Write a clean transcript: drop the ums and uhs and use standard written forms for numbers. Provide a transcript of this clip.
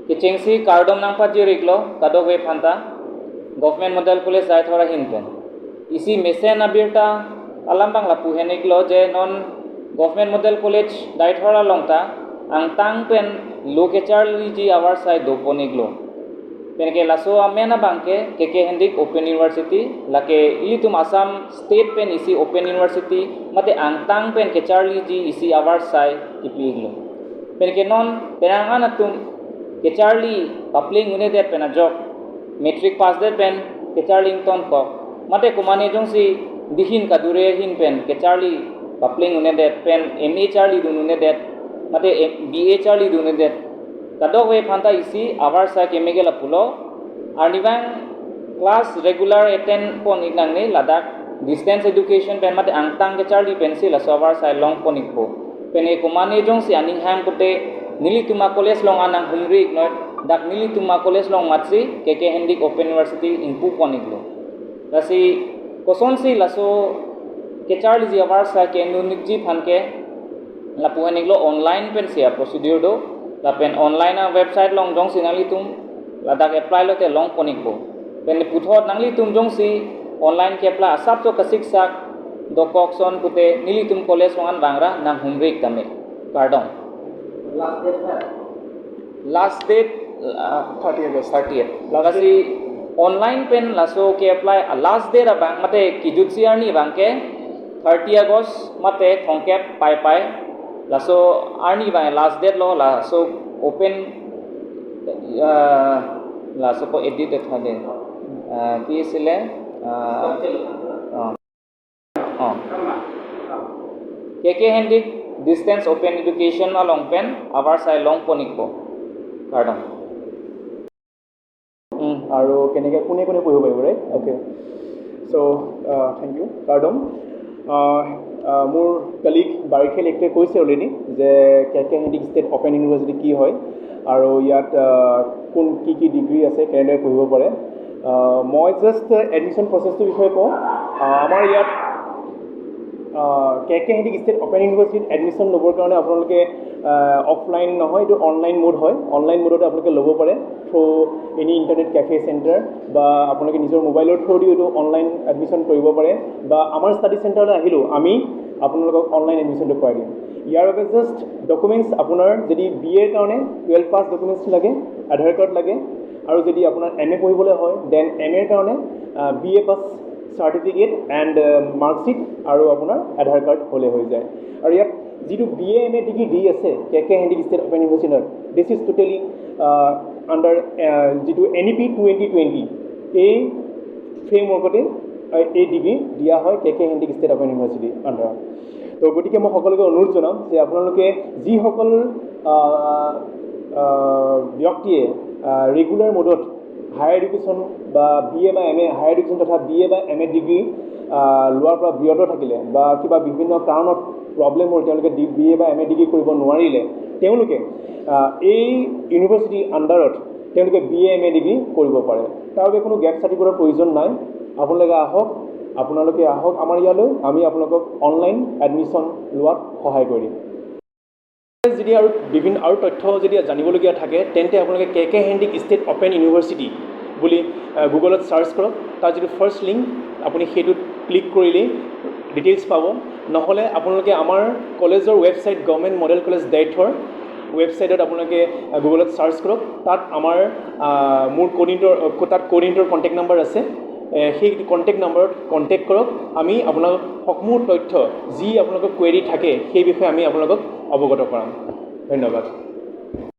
Kichingsi kardom nang pa riglo kadok we phanta Government Model College Zaithora hinpen. Isi mesen abirta alambang lapu heniklo je non Government Model College Daithora longta ang tang pen lo ke Charlie ji our side doponiglo. Penke laso amena bangke KK Handique Open University lake ilitum Assam State pen isi Open University mate ang tang pen ke Charlie ji isi our side ipiglo. Penke non penangan atum ke Charlie papling une det pen ajok matric pass det pen ke Charlie ton kok mate kumane jong si dihin kadure hin pen ke Charlie papling une det pen MA Charlie dun une det mate BA Charlie dun une det kadok we phanta isi our sa ke megela pulo arnibang class regular attend pon iknang ne ladak distance education pen mate angtang ke Charlie pen si la so our sai long pon ikpo pen e kumane jong si aning ham kote nili tuma college long anang humri iknoy dak nili tuma college long matsi KK Handique Open University ingpu pon iklo lasi koson si laso ke Charlie ji our sa ke nunik ji phanke lapuhan iklo online pen sia procedure do lapen online a website long jong si nangli tum ladak apply lo te long ponik bo pen puthot nangli tum jong si online ke apply asap to kasik sak do kokson kute nili tum college wangan bangra nang humrik tame kardong. Last date 30 August. 30th lasi online pen laso ke apply last date abang mate kijutsi arni bang ke 30 August mate thongkep pai pai laso arni bang last date lo laso open laso ko edit thade কি আছিলে অঁ KK Handique Distance Open Education along pen our sai long ponikpo kardong. আৰু কেনেকৈ কোনে কোনে পঢ়িব পাৰিব, right? Okay, so thank you কাৰ্ডম। মোৰ কলিগ বাৰিষেল একটোৱে কৈছে অলৰেডি যে কে কে হেণ্ডিক ষ্টেট অ'পেন ইউনিভাৰ্চিটি কি হয় আৰু ইয়াত কোন কি কি ডিগ্ৰী আছে, কেনেদৰে পঢ়িব পাৰে। মই জাষ্ট এডমিশ্যন প্ৰচেছটোৰ বিষয়ে কওঁ। আমাৰ ইয়াত কে কে হেণ্ডিক ষ্টেট অ'পেন ইউনিভাৰ্চিটিত এডমিশ্যন ল'বৰ কাৰণে আপোনালোকে অফলাইন নহয়, এইটো অনলাইন মোড হয়। অনলাইন মোডতে আপোনালোকে ল'ব পাৰে through any internet cafe center বা আপোনালোকে নিজৰ মোবাইলৰ থ্ৰু দিও এইটো অনলাইন এডমিশ্যন কৰিব পাৰে বা আমাৰ ষ্টাডি চেণ্টাৰলৈ আহিলেও আমি আপোনালোকক অনলাইন এডমিশ্যনটো কৰাই দিম। ইয়াৰ বাবে জাষ্ট ডকুমেণ্টছ আপোনাৰ যদি বি এৰ কাৰণে 12 পাছ ডকুমেণ্টছ লাগে, আধাৰ কাৰ্ড লাগে আৰু যদি আপোনাৰ এম এ পঢ়িবলৈ হয়, then M এৰ কাৰণে BA pass certificate and marksheet আৰু আপোনাৰ আধাৰ কাৰ্ড হ'লে হৈ যায়। আৰু ইয়াত যিটো B A, M A degree দি আছে কে কে হেণ্ডিক ষ্টেট অ'পেন ইউনিভাৰ্চিটিত, this is totally under যিটো NEP 2020, এই ফ্ৰেমৱৰ্কতে এই ডিগ্ৰী দিয়া হয় কে কে হেণ্ডিক ষ্টেট অ'পেন ইউনিভাৰ্চিটি আণ্ডাৰত। তো গতিকে মই সকলোকে অনুৰোধ জনাম যে আপোনালোকে যিসকল ব্যক্তিয়ে ৰেগুলাৰ মোডত হায়াৰ এডুকেশ্যন বা বি এ বা এম এ হায়াৰ এডুকেশ্যন তথা বি এ বা এম এ ডিগ্ৰী লোৱাৰ পৰা বিৰত থাকিলে বা কিবা বিভিন্ন কাৰণত প্ৰব্লেম হ'ল, তেওঁলোকে বি এ বা এম এ ডিগ্ৰী কৰিব নোৱাৰিলে, তেওঁলোকে এই ইউনিভাৰ্চিটিৰ আণ্ডাৰত তেওঁলোকে B A, M A degree কৰিব পাৰে। তাৰ বাবে কোনো গেপ চাৰ্টিফিকেটৰ প্ৰয়োজন নাই। আপোনালোকে আহক আমাৰ ইয়ালৈ, আমি আপোনালোকক অনলাইন এডমিশ্যন লোৱাত সহায় কৰি দিম। যদি আৰু বিভিন্ন আৰু তথ্য যদি জানিবলগীয়া থাকে, তেন্তে আপোনালোকে কে কে হেণ্ডিক ষ্টেট অ'পেন ইউনিভাৰ্চিটি বুলি গুগলত চাৰ্চ কৰক। তাৰ যিটো ফাৰ্ষ্ট লিংক, আপুনি সেইটোত ক্লিক কৰিলেই ডিটেইলছ পাব। নহ'লে আপোনালোকে আমাৰ কলেজৰ ৱেবছাইট, গভৰ্ণমেণ্ট মডেল কলেজ দাইথৰ ৱেবছাইটত আপোনালোকে গুগলত চাৰ্চ কৰক। তাত আমাৰ মোৰ কৰ্ডিনেটৰ, তাত কৰ্ডিনেটৰ কণ্টেক্ট নাম্বাৰ আছে। সেই কণ্টেক্ট নাম্বাৰত কণ্টেক্ট কৰক। আমি আপোনালোক সমূহ তথ্য, যি আপোনালোকৰ কুৱেৰি থাকে, সেই বিষয়ে আমি আপোনালোকক অৱগত কৰাম। ধন্যবাদ।